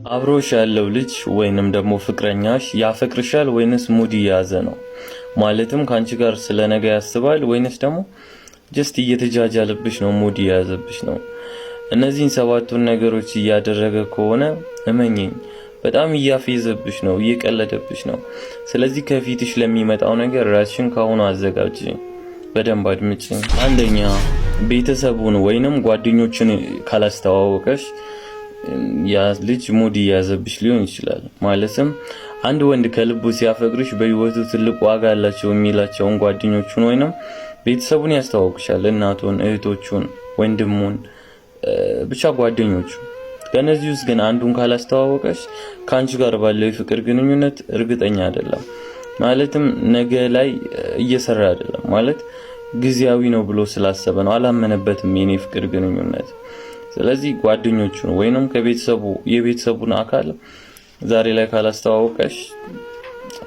አብሮሽ ያለው ልጅ ወይንም ደግሞ ፍቅረኛሽ ያፈቅርሻል ወይንስ mood እየያዘ ነው? ማለትም ከአንቺ ጋር ስለ ነገ ያስባል ወይንስ ደግሞ just እየተጃጃለብሽ ነው፣ mood እየያዘብሽ ነው? እነዚህን ሰባቱን ነገሮች እያደረገ ከሆነ እመኚኝ በጣም እያፌዘብሽ ነው፣ እየቀለደብሽ ነው። ስለዚህ ከፊትሽ ለሚመጣው ነገር ራስሽን ካሁኑ አዘጋጅ። በደንብ አድምጪ። አንደኛ፣ ቤተሰቡን ወይንም ጓደኞችን ካላስተዋወቀሽ ያ ልጅ mood እየያዘብሽ ሊሆን ይችላል። ማለትም አንድ ወንድ ከልቡ ሲያፈቅርሽ በህይወቱ ትልቅ ዋጋ አላቸው የሚላቸውን ጓደኞቹን ወይንም ቤተሰቡን ያስተዋውቅሻል። እናቱን፣ እህቶቹን፣ ወንድሙን፣ ብቻ ጓደኞቹ። ከእነዚህ ውስጥ ግን አንዱን ካላስተዋወቀሽ ከአንቺ ጋር ባለው የፍቅር ግንኙነት እርግጠኛ አይደለም። ማለትም ነገ ላይ እየሰራ አይደለም፣ ማለት ጊዜያዊ ነው ብሎ ስላሰበ ነው፣ አላመነበትም የኔ ፍቅር ግንኙነት። ስለዚህ ጓደኞቹን ወይንም ከቤተሰቡ የቤተሰቡን አካል ዛሬ ላይ ካላስተዋወቀሽ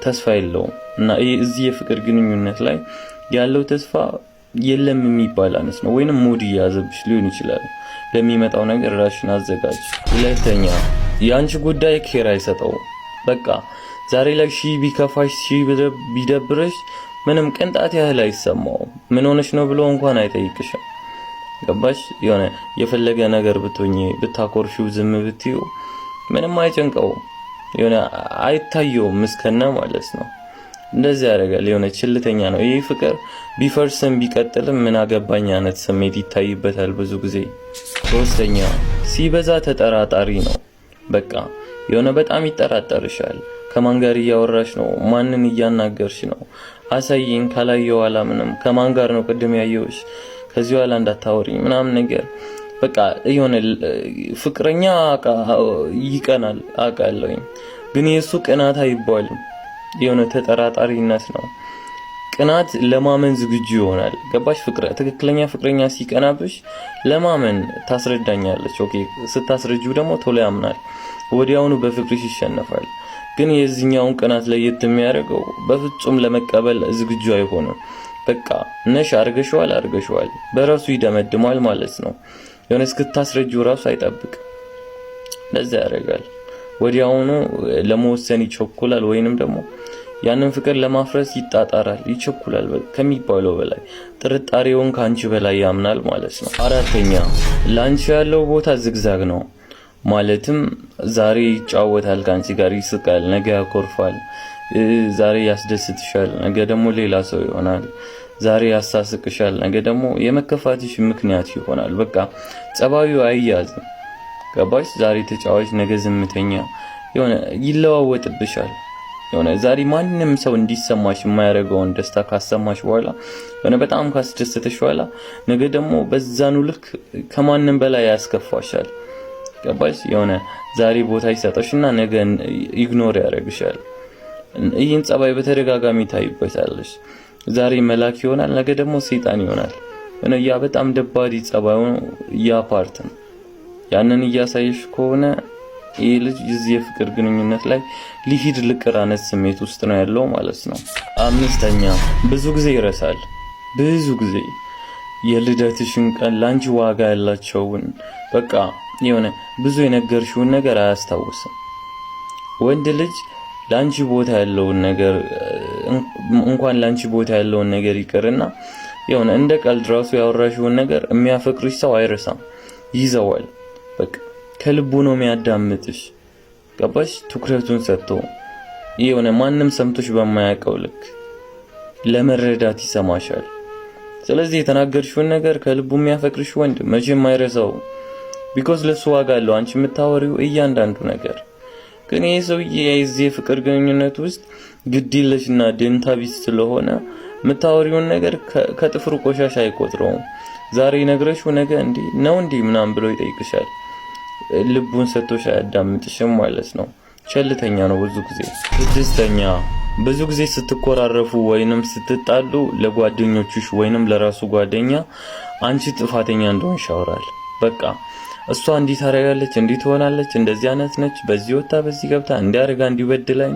ተስፋ የለውም እና እዚህ የፍቅር ግንኙነት ላይ ያለው ተስፋ የለም የሚባል አነስ ነው። ወይንም mood እየያዘብሽ ሊሆን ይችላል። ለሚመጣው ነገር ራስሽን አዘጋጅ። ሁለተኛ፣ የአንቺ ጉዳይ care አይሰጠውም። በቃ ዛሬ ላይ ሺ ቢከፋሽ፣ ሺ ቢደብርሽ ምንም ቅንጣት ያህል አይሰማውም። ምን ሆነሽ ነው ብሎ እንኳን አይጠይቅሽም። ገባሽ? የሆነ የፈለገ ነገር ብትሆኚ፣ ብታኮርፊው፣ ዝም ብትዩ ምንም አይጨንቀውም። የሆነ አይታየውም እስከነ ማለት ነው። እንደዚህ ያደርጋል። የሆነ ቸልተኛ ነው። ይህ ፍቅር ቢፈርስም ቢቀጥልም ምን አገባኝ አይነት ስሜት ይታይበታል ብዙ ጊዜ። ሶስተኛ፣ ሲበዛ ተጠራጣሪ ነው። በቃ የሆነ በጣም ይጠራጠርሻል። ከማን ጋር እያወራሽ ነው? ማንን እያናገርሽ ነው? አሳይኝ፣ ካላየው አላምንም። ከማን ጋር ነው ቅድም ያየሁሽ? ከዚህ በኋላ እንዳታወሪኝ ምናምን ነገር። በቃ የሆነ ፍቅረኛ ይቀናል አውቃለሁኝ፣ ግን የእሱ ቅናት አይባልም። የሆነ ተጠራጣሪነት ነው። ቅናት ለማመን ዝግጁ ይሆናል። ገባሽ? ፍቅረ ትክክለኛ ፍቅረኛ ሲቀናብሽ ለማመን ታስረዳኛለች። Okay፣ ስታስረጂው ደግሞ ቶሎ ያምናል፣ ወዲያውኑ በፍቅርሽ ይሸነፋል። ግን የዚህኛውን ቅናት ለየት የሚያደርገው በፍጹም ለመቀበል ዝግጁ አይሆንም። በቃ ነሽ፣ አርገሽዋል አርገሽዋል፣ በራሱ ይደመድማል ማለት ነው። የሆነ እስክታስረጂው ራሱ አይጠብቅም። ለዛ ያደርጋል። ወዲያውኑ ለመወሰን ይቸኩላል፣ ወይንም ደግሞ ያንን ፍቅር ለማፍረስ ይጣጣራል፣ ይቸኩላል ከሚባለው በላይ። ጥርጣሬውን ከአንቺ በላይ ያምናል ማለት ነው። አራተኛ፣ ለአንቺ ያለው ቦታ zigzag ነው። ማለትም ዛሬ ይጫወታል፣ ከአንቺ ጋር ይስቃል፣ ነገ ያኮርፋል። ዛሬ ያስደስትሻል፣ ነገ ደግሞ ሌላ ሰው ይሆናል። ዛሬ ያሳስቅሻል፣ ነገ ደግሞ የመከፋትሽ ምክንያት ይሆናል። በቃ ጸባዩ አይያዝም። ገባሽ? ዛሬ ተጫዋች፣ ነገ ዝምተኛ፣ የሆነ ይለዋወጥብሻል። የሆነ ዛሬ ማንም ሰው እንዲሰማሽ የማያደርገውን ደስታ ካሰማሽ በኋላ፣ የሆነ በጣም ካስደሰተሽ በኋላ፣ ነገ ደግሞ በዛኑ ልክ ከማንም በላይ ያስከፋሻል። ገባሽ? የሆነ ዛሬ ቦታ ይሰጠሽና ነገ ignore ያደርግሻል። ይህን ጸባይ በተደጋጋሚ ታይበታለሽ። ዛሬ መላክ ይሆናል፣ ነገ ደግሞ ሰይጣን ይሆናል። ያ በጣም ደባሪ ጸባዩ ያ part ነው። ያንን እያሳየሽ ከሆነ ይህ ልጅ እዚህ የፍቅር ግንኙነት ላይ ሊሂድ ልቅር አይነት ስሜት ውስጥ ነው ያለው ማለት ነው። አምስተኛ፣ ብዙ ጊዜ ይረሳል። ብዙ ጊዜ የልደትሽን ቀን፣ ላንቺ ዋጋ ያላቸውን፣ በቃ የሆነ ብዙ የነገርሽውን ነገር አያስታውስም። ወንድ ልጅ ላንቺ ቦታ ያለውን ነገር እንኳን ላንቺ ቦታ ያለውን ነገር ይቅርና የሆነ እንደ ቀልድ ራሱ ያወራሽውን ነገር የሚያፈቅርሽ ሰው አይረሳም፣ ይዘዋል። በቃ ከልቡ ነው የሚያዳምጥሽ። ገባሽ? ትኩረቱን ሰጥቶ የሆነ ማንም ሰምቶሽ በማያውቀው ልክ ለመረዳት ይሰማሻል። ስለዚህ የተናገርሽውን ነገር ከልቡ የሚያፈቅርሽ ወንድ መቼም አይረሳው። Because ለሱ ዋጋ አለው አንቺ የምታወሪው እያንዳንዱ ነገር። ግን ይህ ሰውዬ የዚህ የፍቅር ግንኙነት ውስጥ ግድየለሽና ደንታቢስ ስለሆነ የምታወሪውን ነገር ከጥፍሩ ቆሻሻ አይቆጥረውም። ዛሬ ነግረሽው ነገ እንዲህ ነው እንዲህ ምናምን ብሎ ይጠይቅሻል። ልቡን ሰጥቶሽ አያዳምጥሽም ማለት ነው። ቸልተኛ ነው ብዙ ጊዜ። ስድስተኛ፣ ብዙ ጊዜ ስትኮራረፉ ወይንም ስትጣሉ ለጓደኞችሽ ወይንም ለራሱ ጓደኛ አንቺ ጥፋተኛ እንደሆንሽ ያወራል። በቃ እሷ እንዲህ ታደርጋለች፣ እንዲህ ትሆናለች፣ እንደዚህ አይነት ነች፣ በዚህ ወጣ በዚህ ገብታ እንዲያደርጋ እንዲበድለኝ፣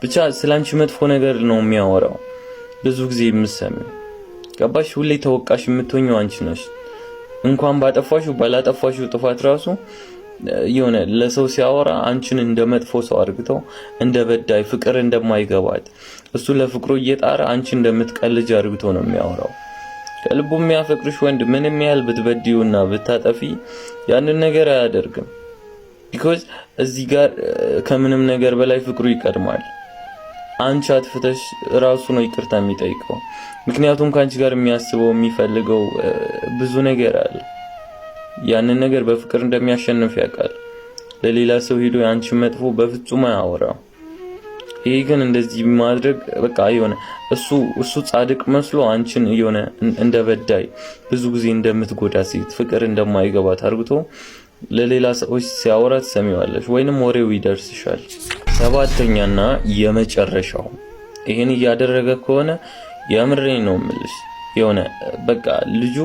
ብቻ ስላንቺ መጥፎ ነገር ነው የሚያወራው ብዙ ጊዜ የምትሰሚው። ገባሽ? ሁሌ ተወቃሽ የምትሆኚው አንቺ ነሽ። እንኳን ባጠፋሽው ባላጠፋሽው ጥፋት ራሱ የሆነ ለሰው ሲያወራ አንቺን እንደ መጥፎ ሰው አድርግተው፣ እንደ በዳይ፣ ፍቅር እንደማይገባት፣ እሱ ለፍቅሩ እየጣረ አንቺ እንደምትቀልጅ አድርግቶ ነው የሚያወራው። ከልቡ የሚያፈቅርሽ ወንድ ምንም ያህል ብትበድዩና ብታጠፊ ያንን ነገር አያደርግም። Because እዚህ ጋር ከምንም ነገር በላይ ፍቅሩ ይቀድማል። አንቺ አጥፍተሽ ራሱ ነው ይቅርታ የሚጠይቀው። ምክንያቱም ከአንቺ ጋር የሚያስበው፣ የሚፈልገው ብዙ ነገር አለ። ያንን ነገር በፍቅር እንደሚያሸንፍ ያውቃል። ለሌላ ሰው ሄዶ የአንቺን መጥፎ በፍጹም አያወራም። ይሄ ግን እንደዚህ ማድረግ በቃ የሆነ እሱ ጻድቅ መስሎ አንቺን የሆነ እንደ በዳይ፣ ብዙ ጊዜ እንደምትጎዳ ሴት፣ ፍቅር እንደማይገባት አርግቶ ለሌላ ሰዎች ሲያወራ ትሰሚዋለሽ ወይንም ወሬው ይደርስሻል። ሰባተኛና የመጨረሻው፣ ይሄን እያደረገ ከሆነ የምሬን ነው የምልሽ፣ የሆነ በቃ ልጁ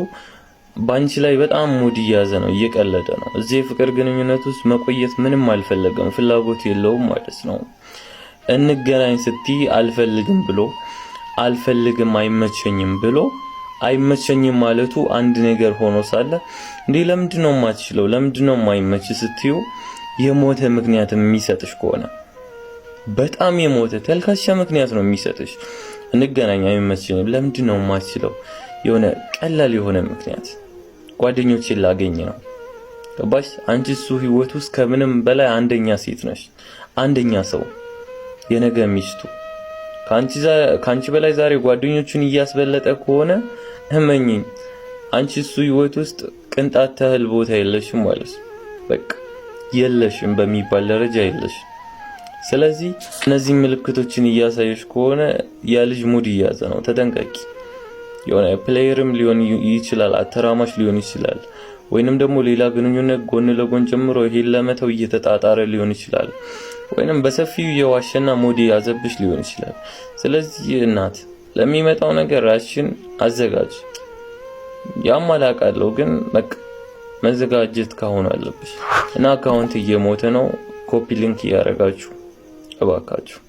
በአንቺ ላይ በጣም ሙድ እያዘ ነው፣ እየቀለደ ነው። እዚህ የፍቅር ግንኙነት ውስጥ መቆየት ምንም አልፈለገም፣ ፍላጎት የለውም ማለት ነው። እንገናኝ ስትይ አልፈልግም ብሎ፣ አልፈልግም፣ አይመቸኝም ብሎ፣ አይመቸኝም ማለቱ አንድ ነገር ሆኖ ሳለ እንዴ ለምንድን ነው የማትችለው፣ ለምንድን ነው የማይመች ስትዩ የሞተ ምክንያት የሚሰጥሽ ከሆነ፣ በጣም የሞተ ተልካሻ ምክንያት ነው የሚሰጥሽ። እንገናኝ፣ አይመቸኝም፣ ለምንድን ነው የማትችለው? የሆነ ቀላል የሆነ ምክንያት፣ ጓደኞቼን ላገኝ ነው። ገባሽ? አንቺ እሱ ህይወት ውስጥ ከምንም በላይ አንደኛ ሴት ነሽ፣ አንደኛ ሰው፣ የነገ ሚስቱ። ከአንቺ በላይ ዛሬ ጓደኞቹን እያስበለጠ ከሆነ እመኚኝ፣ አንቺ እሱ ህይወት ውስጥ ቅንጣት ታህል ቦታ የለሽም ማለት ነው። በቃ የለሽም፣ በሚባል ደረጃ የለሽም። ስለዚህ እነዚህ ምልክቶችን እያሳየሽ ከሆነ ያ ልጅ ሙድ እያዘ ነው፣ ተጠንቀቂ። የሆነ player ም ሊሆን ይችላል፣ አተራማሽ ሊሆን ይችላል፣ ወይንም ደግሞ ሌላ ግንኙነት ጎን ለጎን ጀምሮ ይሄን ለመተው እየተጣጣረ ሊሆን ይችላል፣ ወይንም በሰፊው የዋሸና ሙድ የያዘብሽ ሊሆን ይችላል። ስለዚህ እናት ለሚመጣው ነገር ራስሽን አዘጋጅ። ያም አላውቃለሁ፣ ግን በቃ መዘጋጀት ካሁኑ አለብሽ። እና account እየሞተ ነው። Copy link እያደረጋችሁ እባካችሁ።